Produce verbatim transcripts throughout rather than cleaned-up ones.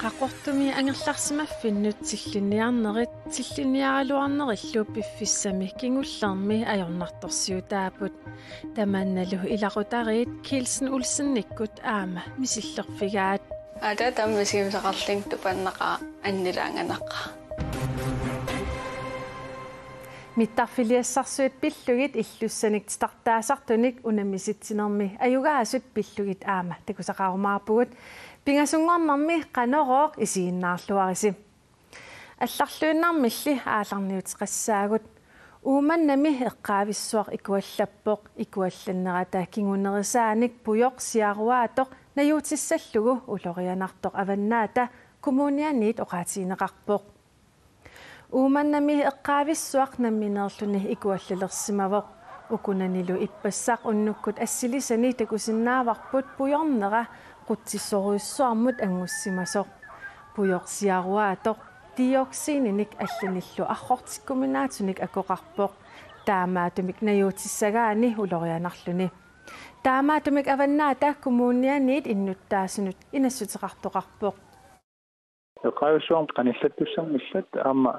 Qaqortumi angerlarsimaffinnut tillinniarnerit tillinniaraluarnerillu piffissami kingullermi ajornartorsiutaapput. Tamannalu ilaqutariit Kielsen Olsenikkut aamma misillerfigaat. Aata taama misigisaqarlunga tupannaqaaq annilaanganaqaaq. Mittarfiliassarsuit pillugit illussanik titartaasartunik unammisitsinnermi ajugaasut pillugit aamma takusaqarumaarpugut. Pingasunngornermi Qanorooq isiginnaarluarisi. Allarluinnarmilli aallarniuteqassaagut. Uummannami eqqaavissuaq ikuallappoq, ikuallannerata kingunerisaanik pujoq siaruaatoq najuutissallugu ulorianartoq Avannaata Kommunianiit oqaatigineqarpoq. Uummannami eqqaavissuaq nammineerluni ikuallalersimavoq. Ukunanilu ippassaq unnukkut assilisani takusinnaavarput pujornera qutsissorujussuarmut anngussimasoq. Pujoq siaruaatoq dioxininik allanillu arrortikkuminaatsunik akoqarpoq. Taamaattumik najuutissagaanni ulorianarluni. Taamaattumik Avannaata Kommunianiit innuttaasunut inassuteqartoqarpoq. Eqqaavissuarmut qanillattussanngillat aamma,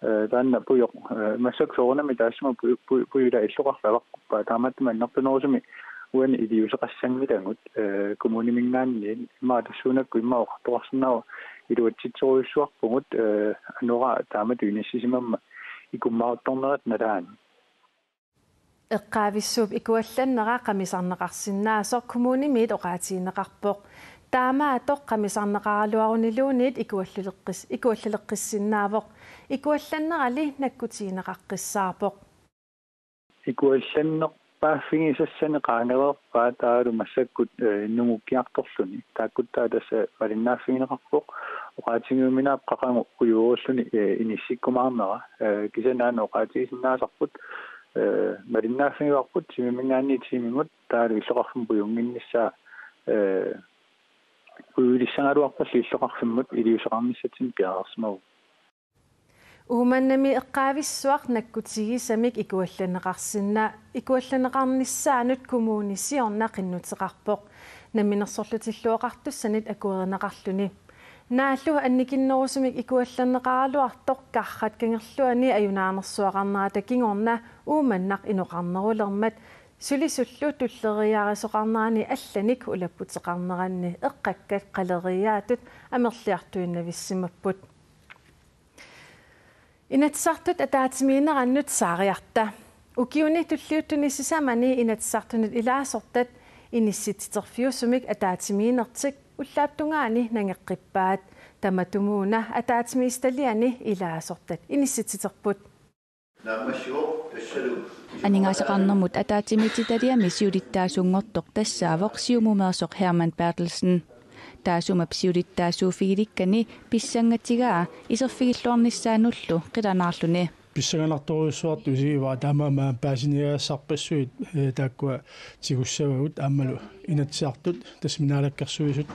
eh, taanna pujoq, eh, massakkut soorunami taassuma puju-, puju-, pujuq illoqarfik avaqquppaat, taamaattumik annertunerusumik uani iliuuseqassanngilagut, eh, kommuniminngaanniit, immaqa tassuunakkut immaqa oqartoqarsinnaavoq iluatsitsorujussuarpugut, eh, anora taamatut inissisimammat ikummaaruttornerata nalaani. Eqqaavissuup ikuallannera qamisarneqarsinnaasoq kommunimiit oqaatigineqarpoq. Taamaattoq qamisarneqaraluaruniluunniit ikuallaleqqis-, ikuallaleqqissinnaavoq. Ikuallannerali nakkutigineqaqqissaarpoq. Ikuallannerpaaffigisassani qaangereerpaat taavalu massakkut, eh, nungukkiartorluni. Taakkuttaa tassa malinnaaffigineqarpoq. Oqaatigiuminaappoq qaqugu pujuulluni, eh, inissikkumaarnera. Eh, kisianni aana oqaatigisinnaasarput, eh, malinnaaffigivarput timiminngaanniit timimut taavalu illoqarfimmut pujunnginnissaa, eh, pujulissagaluarpallu illoqarfimmut iliuuseqarnissatsinnut piareersimavugut. Uummannami eqqaavissuaq nakkutigisamik ikuallanneqarsinna-, ikuallanneqarnissaanut kommuni siorna qinnuteqarpoq. Namminersorlutillu Oqartussanit akuerineqarluni. Naallu annikinnerusumik ikuallanneqaraluartoq Karrat Kangerluani ajunaanersuaqarnerata kingorna Uummannaq inoqarnerulermat sulisullu tulleriiaarisoqarnerani allanik ulapputeqarneranni eqqakkat qaleriiaatut amerliartuinnavissimapput. Inatsisartut ataatsimiinnerannut saariarta. Ukiuni tulliuttuni sisamani Inatsisartunut ilaasortat inissitsiterfiusumik ataatsimiinnertik ullaap tungaani nangeqqippaat. Tamatumuuna ataatsimiititaliani ilaasortat inissitsiterput. Aningaasaqarnermut ataatsimiititaliami siulittaasunngortoq tassaavoq Siumumeersoq Hermann Berthelsen. Taassuma siulittaasuuffigilikkani pissanngatigaa iserfigilluarnissaanullu qilanaarluni. Pissanganartorujussuartut isigivaat taamaammat paasiniagassarpassuit, eh, taakkua tigussavagut aammalu Inatsisartut, tassa Naalakkersuisut,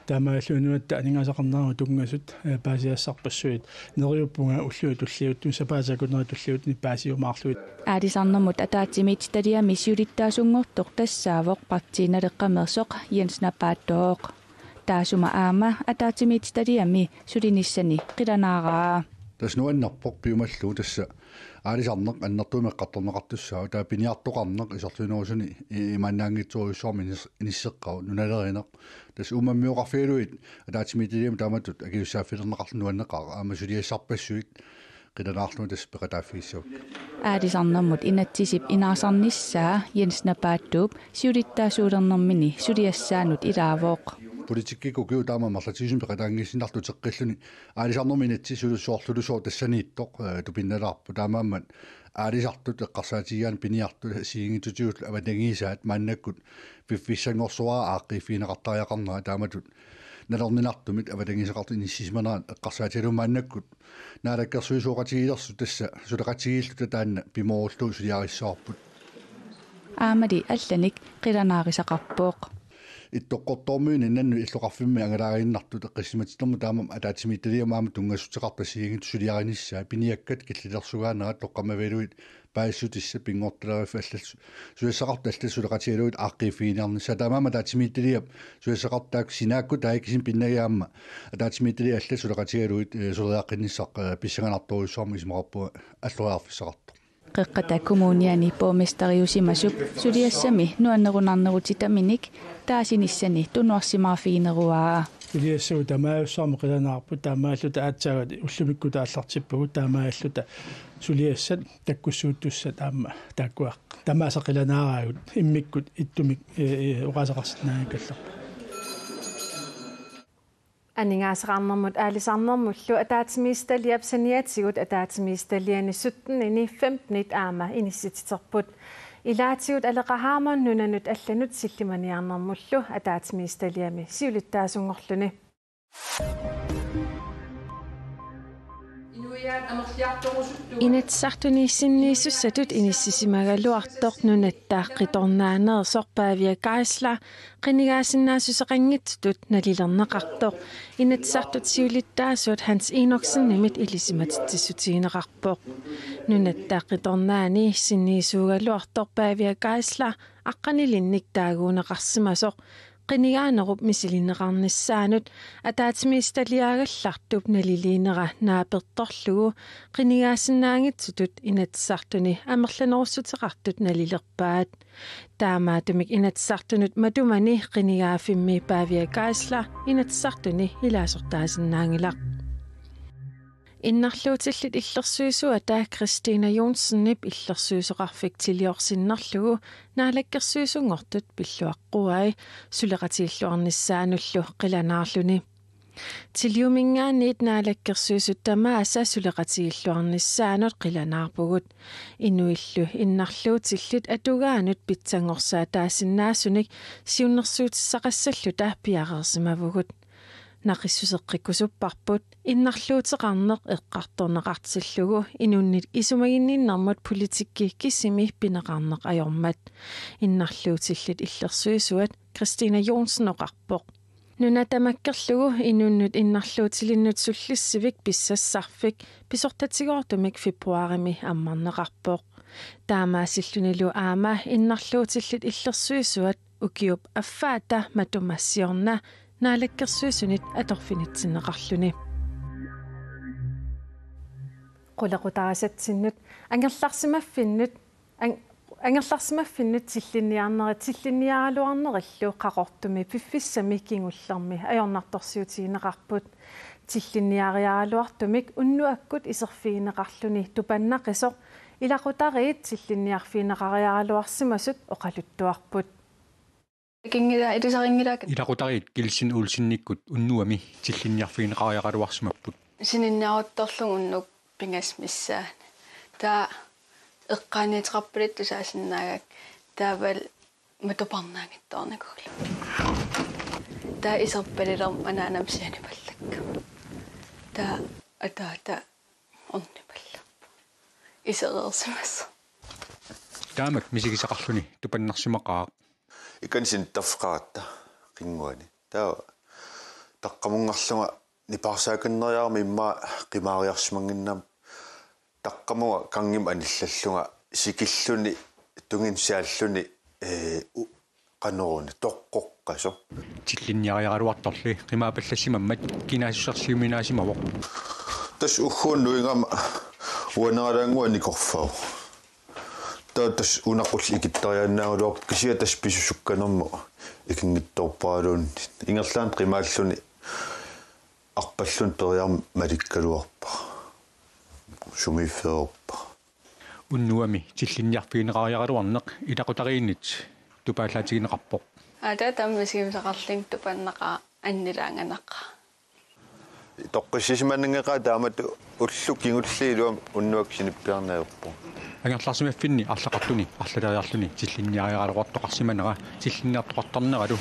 taamaalilluni nunatta aningaasaqarneranut tunngasut, eh, paasisassarpassuit. Neriuppunga ulluni tulliuttuni sapaatip akunnerani tulliuttuni paasiumaarlugit. Aalisarnermut ataatsimiititaliami siulittaasunngortoq tassaavoq Partii Naleqqameersoq Jens Napaattooq. Taassuma aamma ataatsimiititaliami sulinissani qilanaaraa. Tassa nuannerpoq piumallugu tassa aalisarneq annertuumik eqqartorneqartussaavoq, taava piniartoqarneq isorliunerusuni i-, imaannaanngitsorujussuarmik inis-, inisseqqavoq nunalerineq. Tassa uummammioqarfigalugit ataatsimiititaliami taamatut akisussaaffilerneqarluni nuanneqaaq, aamma suliassarpassuit qilanaarlugit tassa peqataaffigissavagut. Aalisarnermut inatsisip inaarsarnissaa Jens Napaattuup siulittaasuulernermini suliassaanut ilaavoq. Politikkikkut ukiut taama amerlatigisumik peqataanngiissinnarlugu uteqqilluni aalisarnermut inatsisut soorlulusooq tassaniittoq, eh, tupinnalaarpoq, taamaammat aalisartut eqqarsaatigigaanni piniartut assigiinngitsutigut avatangiisaat maannakkut piffissanngorsuarput aaqqiiffigineqartariaqarnera taamatut nalorninartumik avatangiiseqartut inissisimanerat eqqarsaatigalugu maannakkut naalakkersuisooqatigiilersut tassa suleqatigiilluta taanna pimoorullugu suliarissavarput. Aammali allanik qilanaarisaqarpoq. Ittoqqortoormiunit nannut illoqarfimmi angalaariinnartut eqqissimatilermut taamaammat ataatsimiititaliami aamma tunngassuteqartut assigiinngitsut suliarinissaat, piniakkat killilersugaanera, toqqammavigalugit paasissutissat, pinngortitaliffik, allat su-, susassaqartut allat suleqatigalugit aaqqiiffiginiarnissaat. Taamaammat ataatsimiititaliap susassaqartut taakku sinaakkutai, kisianni pinnagit aamma ataatsimiititaliap allat suleqatigalugit, eh, suleriaqqinnissaq, eh, pissanganartorujussuarmik isumaqarpunga alloriarfissaqartoq. Qeqqata Kommuniani borgmesteriusimasup suliassami nuannerunarnerutitaminik taasinissani tunuarsimaarfigineruaa. Suliassavut tamaajussuarmik qilanaarput, taamaalluta aatsaat ullumikkut aallartippagut, taamaalluta suliassat takkussuuttussat aamma taakkua tamaasa qilanaaraagut, immikkut ittumik, eh, eh, oqaaseqarsinnaanngikkallarput. Aningaasaqarnermut aalisarnermullu ataatsimiititaliap saniatigut ataatsimiititaliani syttenini femtenit aamma inissititerput. Ilaatigut Aleqa Hammond nunanut allanut sillimaniarnermullu ataatsimiititaliami siulittaasunngorluni. Inatsisartuni sinniisussatut inissisimagaluartoq Nunatta Qitornaaneersoq Pavia Geisler qinigaasinnaassuseqanngitsutut nalilerneqartoq Inatsisartut siulittaasuat Hans Enoksenimit ilisimatitsissutigineqarpoq. Nunatta Qitornaani sinniisuugaluartoq Pavia Geisler aqqanilinnik taaguunneqarsimasoq qinigaanerup misilineqarnissaanut ataatsimiititaliaagallartup naliliinera naapertorlugu qinigaasinnaanngitsutut Inatsisartuni amerlanerussuteqartut nalilerpaat. Taamaattumik Inatsisartunut matumani qinigaaffimmi Pavia Geisler Inatsisartuni ilaasortaasinnaanngilaq. Innarluutillit illersuisuata Christina Johnsenip illersuisoqarfik tiliorsinnerlugu naalakkersuisunngortut pilluaqquai suleqatigiilluarnissaanullu qilanaarluni. Tiliuminngaanniit naalakkersuisut tamaasa suleqatigiilluarnissaanut qilanaarpugut. Inuillu innarluutillit atugaannut pitsanngorsaataasinnaasunik siunnersuutissaqassalluta piareersimavugut. Naqissuseqqikkusupparput innarluuteqarneq eqqartorneqartillugu inunnit isumaginninnermut politikki kisimi pineqarneq ajormat, innarluutillit illersuisuat Christina Johnsen oqarpoq. Nuna tamakkerlugu inunnut innarluutilinnut sullissivik pissassarfik pisortatigoortumik februarimi ammarneqarpoq. Taamaasillunilu aamma innarluutillit illersuisuat ukiup affaata matuma siorna naalakkersuisunit atorfinitsinneqarluni. Qulequtarisatsinnut angerlarsimaffinnut an-, angerlarsimaffinnut tillinniarnerit tillinniaraluarnerillu Qaqortumi piffissami kingullermi ajornartorsiutigineqarput. Tillinniariaraluartumik unnuakkut iserfigineqarluni tupannaqisoq ilaqutariit tillinniarfigineqariaraluarsimasut oqaluttuarput. Ikinngila-, ilisarinngilaakka. Ilaqutariit Kelsen Olsenikkut unnuami tillinniarfigineqariaraluarsimapput. Sininniaruttorlugu unnuk pingasut missaanni. Taava eqqaaniiteqarpaluttoq saasinnaagakku. Taavalu matuparnaanngitsoornikuugaluarluni. Taava iserpalilermat anaanama sianipallakka. Taava ataata ornipallerpoq. Isereersimasoq. Taamak misigisaqarluni tupannarsimaqaaq. Ikani sinittarfeqaratta qinnguani. Taava taqqamunngarlunga nipaarsaakanneeriarama immaqa qimaariarsimannginnama taqqamunga gangimi anillallunga sikilluni tunginnut saalluni, ee, u-, qanoruna toqqoqqasoq. Tillinniariaraluartorli qimaapallassimammat kinaassusersiuminaatsimavoq. Tassa ugguuna nuigama uaneralaannguaq nikorfaa. Taava tassa una qulleq ikittariaannaagaluarpoq kisianni tassa pisut sukkanermut ikinngitsoorparaluunniit. Ingerlaannaq qimaalluni arpalluni periarmat malikkaluarpara. Sumiiffeerpara. Unnuami tillinniarfigineqariaraluarneq ilaqutariinnit tupaallaatigineqarpoq. Aa, taava taama misigisaqarlunga tupannaqaaq annilaanganaqaaq. Toqqissisimananngeqaaq taamatut ullut kingulliit iluamik unnuakkut sinippiarneq ajorpugut. Angerlarsimaffinni arlaqartuni arlaleriarluni tillinniariaraluartoqarsimanera tillinniartoqartarneralu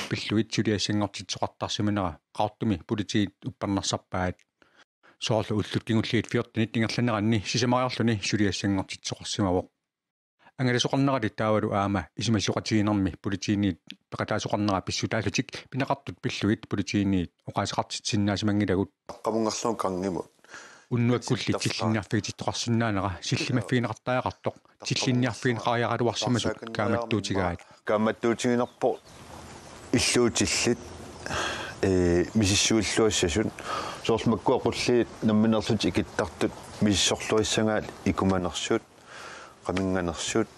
pillugit suliassanngortitsisoqartarsimanera Qaqortumi politiit uppernarsarpaat. Soorlu ullut kingulliit fjortenit ingerlaneranni sisamariarluni suliassanngortitsisoqarsimavoq. Angalasoqarnerali taavalu aamma isumasioqatigiinnermi politiinit peqataasoqarnera pissutaallutik pineqartut pillugit politiinit oqaaseqartitsisinnaasimanngilakku. Qamungarluun kangimut. Unnuakkulli tillinniarfigitittoqarsinnaanera sillimaffigineqartariaqartoq tillinniarfigineqariaraluarsimasut kaammattuutigaat. Kaammattuutiginerpoq illuutillit, ee, misissuilluassasut. Soorlu makkua qulliit nammineerlutik ikittartut misissorluassagaat ikumanersut, qaminnganersut.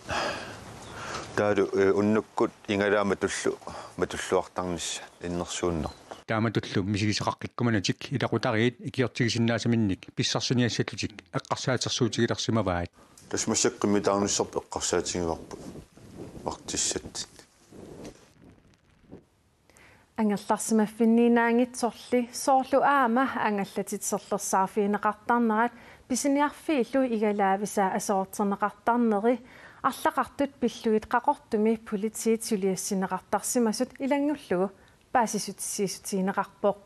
Taavalu, ee, unnukkut igalaammat tullu matulluartarnissaat innersuunneq. Taamatullu misigisaqaqqikkumanatik ilaqutariit ikiortigisinnaasaminnik pissarsiniassallutik eqqarsaatersuutigilersimavaat. Tassa massakkut qimmitaarnissarput eqqarsaatigivarput. Martissat. Angerlarsimaffinniinnaanngitsorli soorlu aamma angallatit serlersaarfigineqartarnerat pisiniarfiillu igalaavisa aserorterneqartarneri arlaqartut pillugit Qaqortumi politiit suliassinneqartarsimasut ilanngullugu paasissutissiissutigineqarpoq.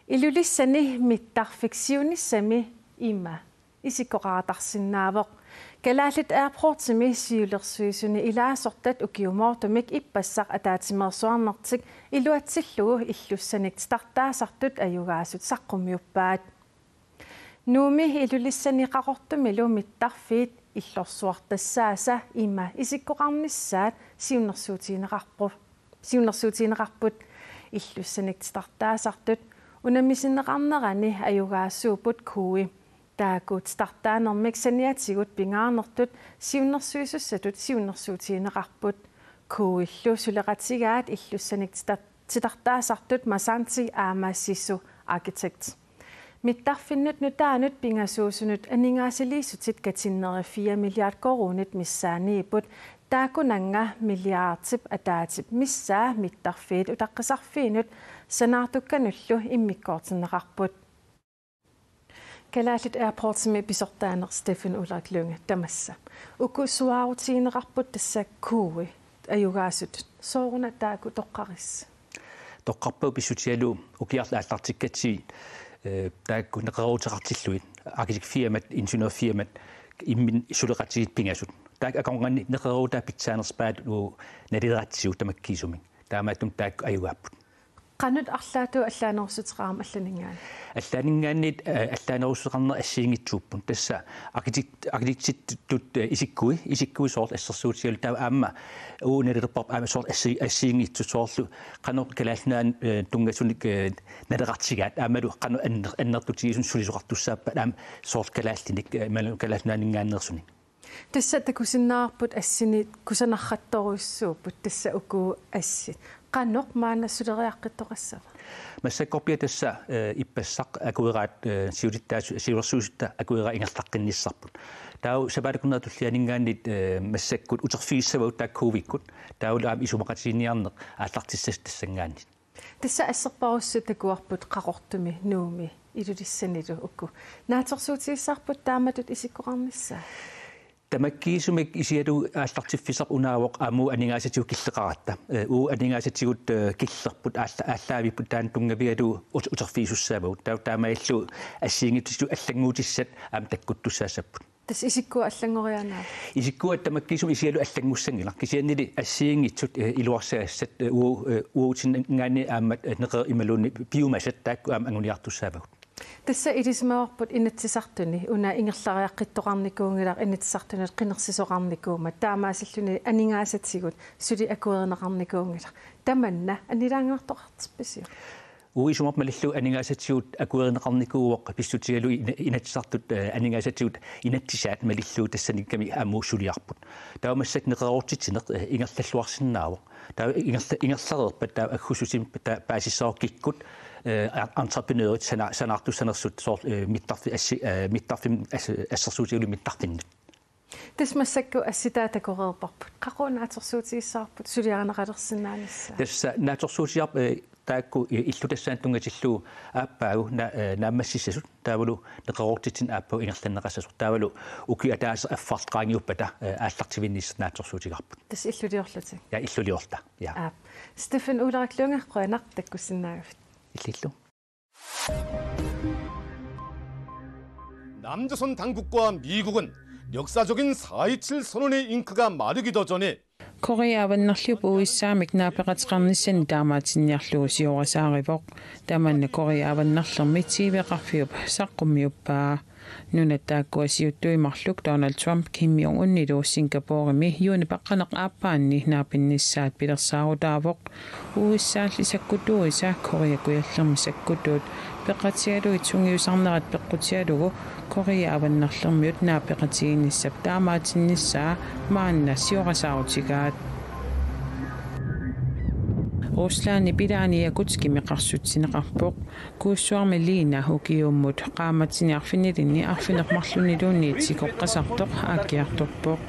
Ilulissani mittarfik siunissami ima isikkoqartarsinnaavoq. Kalaallit Airportsimi siulersuisuni ilaasortat ukiumoortumik ippassaq ataatsimeersuarnertik iluatsillugu illussanik titartaasartut ajugaasut saqqummiuppaat. Nuummi Ilulissani Qaqortumilu mittarfiit illorsuartassaasa ima isikkoqarnissaat siunnersuutigineqarpoq. Siunnersuutigineqarput illussanik titartaasartut unammisinneqarnerani ajugaasuupput Kui. Taakku titartaanermik saniatigut pingaarnertut siunnersuisussatut siunnersuutigineqarput. Kuillu suleqatigaat illussanik titar-, titartaasartut Masanti aamma Sisu Architects. Mittarfinnut nutaanut pingasuusunut aningaasaliissutit katinneri fire milliard koruunit missaanniipput, taakkunannga milliardip ataatsip missaa mittarfiit utaqqisarfiinut sanaartukkanullu immikkoortinneqarput. Kalaallit Airportsimi pisortaaneq Steffen Ulrik Lynge, tamassa. Uku suaarutigineqarput tassa Kui ajugaasut. Sooruna taakku toqqarissi? Toqqarpagut pissutigalugu ukiarli aallartikkatsigit, ee, taakku neqerooruteqartillugit, arkitektfirmat, ingeniørfirmat, imminnut suleqatigiit pingasut. Taakku akornanni neqeroorutaa pitsaanerpaat uagut nalileratsigu tamakkiisumik. Taamaattumik taakku ajugaapput. Qanoq arlaatigut allaanerussuteqarami allaninngaanniit? Allaninngaanniit, ee, allaanerussuteqarneq assigiinngitsuupput. Tassa arkitekt-, arkitektitut, ee, isikkui, isikkui soorlu assersuutigalugu taava aamma uagut nalilerparput aamma soorlu assi-, assigiinngitsut soorlu qanoq Kalaallit Nunaanni, ee, tunngasunik, ee, naleqartigaat aammalu qanoq anner-, annertutigisumik sulisoqartussaappat aamma soorlu kalaallinik, ee, imaluunniit Kalaallit Nunaanninngaanneersunik. Tassa takusinnaavarput assini kusanartorujussuupput tassa uku assit. Qanoq maanna suleriaqqittoqassava? Massakkorpiaq tassa, ee, ippassaq akueraat, ee, siulittaasut, siulersuisutta akueraat ingerlaqqinnissarput. Taava sapaatip akunnerata tullianinngaanniit, ee, massakkut uterfigissavagut taakku Kuikkut. Taavalu aamma isumaqatigiinniarneq aallartissasoq tassanngaanniit. Tassa asserpassuit takuarput Qaqortumi, Nuummi, Ilulissanilu uku. Naatsorsuutigissavarput taamatut isikkoqarnissaa? Tamakkiisumik isigalugu aallartiffissaq unaavoq aamma aningaasatigut killeqaratta. Ee, uagut aningaasatigut, ee, killerput aalla-, aallaavipput taanna tunngavigalugu ut-, uterfigisussaavagut. Taava taamaalillutik assigiinngitsutigut allannguutissat aamma takkuttussaassapput. Tassa isikkua allanngoriaannaava? Isikkua tamakkiisumik isigalugu allanngussanngilaq. Kisiannili assigiinngitsut, ee, iluarsagassat, ee, uagut, ee, uagutsinninngaanniit aamma, ee, neqerit imaluunniit piumasat taakku aamma anguniartussaavagut. Tassa ilisimavarput Inatsisartuni una ingerlariaqqittoqarnikuunngilaq, Inatsisartunut qinersisoqarnikuummat, taamaasilluni aningaasatigut suli akuerineqarnikuunngilaq. Tamanna annilaanganartoqartippisiuk? Uagut isumaqarpunga malillugu aningaasatigut akuerineqarnikuuvoq pissutigalugu ina-, Inatsisartut, ee, aningaasatigut inatsisaat malillugu tassaniikkami aamma suliarput. Taava massakkut neqeroortitsineq, ee, ingerlalluarsinnaavoq. Taava ingerla-, ingerlareerpat taava aggussutsimik taava paasissavarput kikkut, ee, en-, entreprenørit sana-, sanaartussanersut soorlu, ee, mittarfi-, assi-, ee, mittarfimmi as-, assersuutigalugu mittarfinnut. Tassa massakkut assitaa takoreerparput. Qaqugu naatsorsuutigissavarput suliarineqalersinnaanissaa? Tassa naatsorsuutigaarput, ee, taakku, ee, illutassaanut tunngatillugu aappaagu na-, ee, naammassissasut taavalu neqeroortitsineq aappaagu ingerlanneqassasoq. Taavalu ukiup ataaseq affarlu qaangiuppata, ee, aallartivinnissaq naatsorsuutigaarput. Tassa illuliorlutik? Ja, illuliorluta. Ja. Aap. Steffen Ulrik Lynge, qujanaq takkussinnaagavit. Illillu. 남조선 당국과 미국은 역사적인 사이칠 선언의 잉크가 마르기도 전에 Korea Avannarliup U S A-mik naapeqateqarnissani taamaatinniarlugu siorasaarivoq. Tamanna Korea Avannarlermi T V-qarfiup saqqummiuppaa. Nunat taakkua siuttuit marluk Donald Trump Kim Jong-unilu Singaporemi juunip aqqaneq-aappaanni naapinnissaat pilersaarutaavoq. U S A-lli sakkutuuisa Korea Kujallermi sakkutuut peqatigalugit sungiusarnerat peqqutigalugu Korea Avannarlermiut naapeqatigiinnissap taamaatinnissaa maanna siorasaarutigaat. Ruslandip ilaani Jakutskimi qarsutsineqarpoq. Kuussuarmi Liina ukiummut qaammatini arfinilinni arfineq-marlunniluunniit sikoqqasartoq aakkiartorpoq.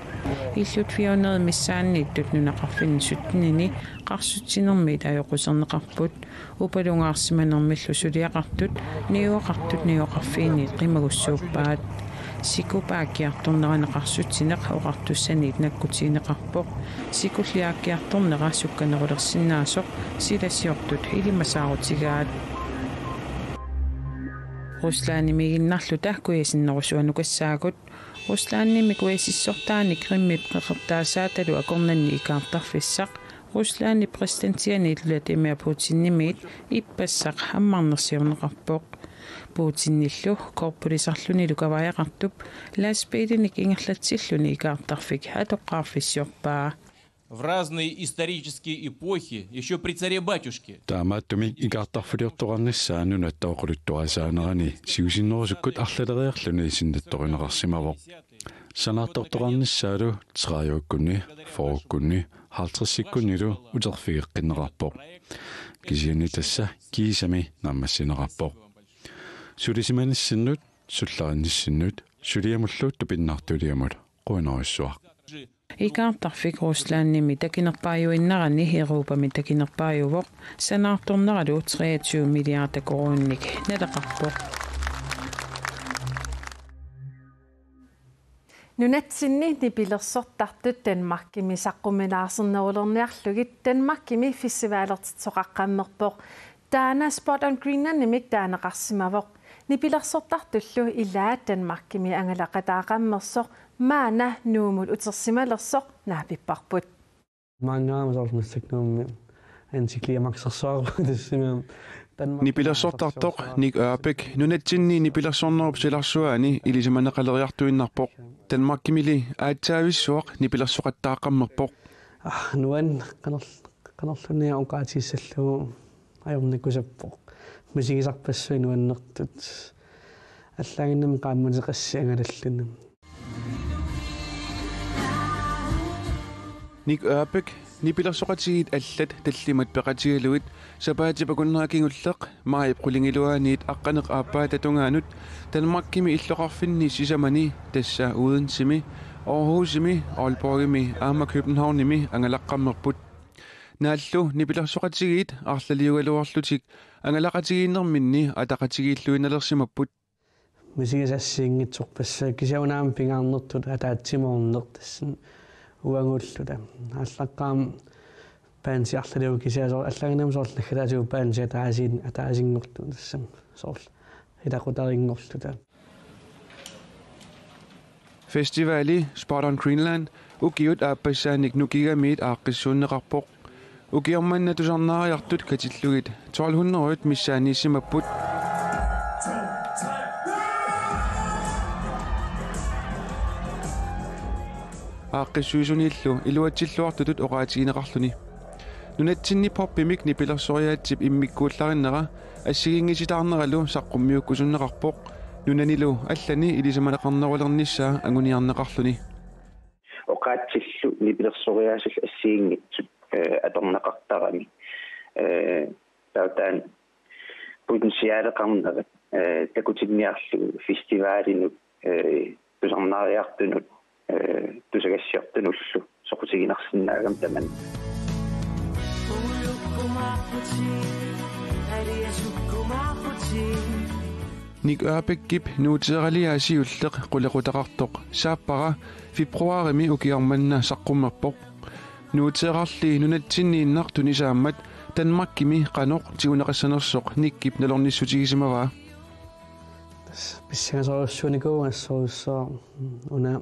Illut fire hundrede missaanniittut nunaqarfinni syttenini qarsutsinermiit ajoquserneqarput. Upalungaarsimanermillu suliaqartut najugaqartut najugaqarfiinniit qimagussuuppaat. Sikup aakkiartornerani qarsutsineq oqartussaniit nakkutigineqarpoq. Sikulli aakkiartornera sukkanerulersinnaasoq silasiortut ilimasaarutigaat. Ruslandimiiginnarluta kujasinnerusunukassaagut. Ruslandimi kujasissortaani Krimip qeqertaasaatalu akornanni ikaartarfissaq Ruslandip præsidentianiit Vladimir Putinimiit ippassaq ammarnersiorneqarpoq. Putinillu korpulisarlunilu kavaajaqartup lastbiilinik ingerlatsilluni ikaartarfik atoqqaarfissiorpaa. В разные исторические эпохи, ещё при царе-батюшке. Taamaattumik ikaartarfiliortoqarnissaa nunatta oqaluttuarisaanerani siusinnerusukkut arlaleriarluni sinnattorineqarsimavoq. Sanaartortoqarnissaalu tredivikkunni, fyrrekkunni, halvtredsikkunnilu uterfigeqqinneqarpoq. Kisianni tassa kiisami naammassineqarpoq. Sulisimanissinnut, sullerinnissinnut, suliamullu tupinnartuliamut qujanarsuaq. Ikaartarfik Ruslandimi takinerpaajuinnarani Europami takinerpaajuvoq, sanaartorneralu treogtyve milliarder koruuninik naleqarpoq. Nunatsinni nipilersortartut Danmarkimi saqqummilaarsernerulerniarlugit Danmarkimi festivalertitsisoqaqqammerpoq. Taanna Spot on Greenlandimik taaneqarsimavoq. Nipilersortartullu ilaat Danmarkimi angalaqataaqammersoq maanna Nuummut utersimalersoq naapipparput. Maanngaama soorlu massakkut Nuummi antiklimaksersuarput tassami Danmark. Nipilersortartoq Nick Ørbæk nunatsinni nipilersornerup silarsuaani ilisimaneqaleriartuinnarpoq. Danmarkimili aatsaavissuaq nipilersoqattaaqqammerpoq. Ah, nuan qaner-, qanerluni oqaatigissallugu ajornakusappoq. Misigisarpassuit nuannertut. Allaanngimmat qaammateqassi angalalluni. Nick Ørbæk, nipilersoqatigiit allat tallimat peqatigalugit sapaatip akunnera kingulleq maajip qulingiluaaniit aqqaneq-aappaata tungaanut Danmarkimi illoqarfinni sisamani, tassa Odensemi, Aarhusimi, Aalborgimi aamma Københavnimi angalaqqammerput. Naallu nipilersoqatigiit arlaliugaluarlutik angalaqatigiinnerminni ataqatigiilluinnalersimapput. Misigisassinngitsorpassuit kisianni una aamma pingaarnertut ataatsimoorneq tassani uagulluta. Aallaqqaammut bandiarlaliu kisianni soorlu allaanngimmat soorlu naggataatigut bandi ataasiin-, ataasinngorluta tassami soorlu ilaqutarinngorluta. Festivali Spot on Greenland ukiut aappassaanik nukigamiit aaqqissuunneqarpoq. Ukioq manna tusarnaariartut katillugit tolv hundrede missaanniissimapput. Aaqqissuisunillu iluatsilluartutut oqaatigineqarluni. Nunatsinni poppimik nipilersoriaatsip immikkuullarinnera assigiinngissitaarneralu saqqummiukkusunneqarpoq. Nunanilu allani ilisimaneqarnerulernissaa anguniarneqarluni. Oqaatsillu nipilersoriaasullu assigiinngitsut, eh, atorneqartarami. Eh, taava taanna potentialeqarnerat, eh, takutinniarlugu festivalinut, eh, tusarnaariartunut, eh, tusagassiortunullu soqutiginarsinnaagami tamanna. Nick Ørbækip nuuteeraliaa siulleq qulequtaqartoq Saappara februarimi ukioq manna saqqummerpoq. Nuuteerarli nunatsinniinnaq tunisaammat Danmarkimi qanoq tiguneqassanersoq Nickip nalornissutigisimavaa. Tassa pissangasorujussuunikuuvoq assorujussuaq una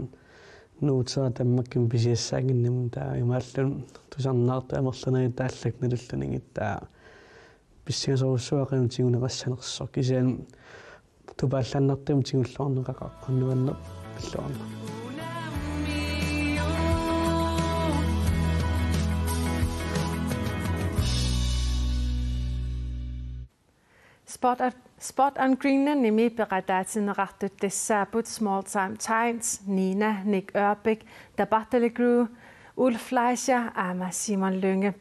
Nuuterat tammakkami pisiassaannginnamik taava imaallunga tusarnaartut amerlanerit taallaknalillunigit taava pissangasorujussuaq qanoq tiguneqassanersoq kisianni tupaallaannartumik tigulluarneqaqaaq nuanneq pilluarneq. Spot on, Spot on Greenlandimi peqataatinneqartut tassaapput Small Time Tights, Nina, Nick Ørbæk, Tabartali Crew, Ulf Fleischer aamma Simon Lynge.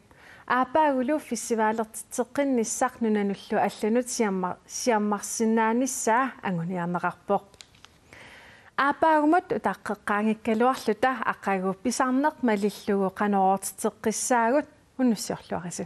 Aappaagulu festivalertitseqqinnissaq nunanullu allanut siamma-, siammarsinnaanissaa anguniarneqarpoq. Aappaagumut utaqqeqqaanngikkaluarluta aqagu pisarneq malillugu qanoq oortitseqqissaagut unnussiorluarisi.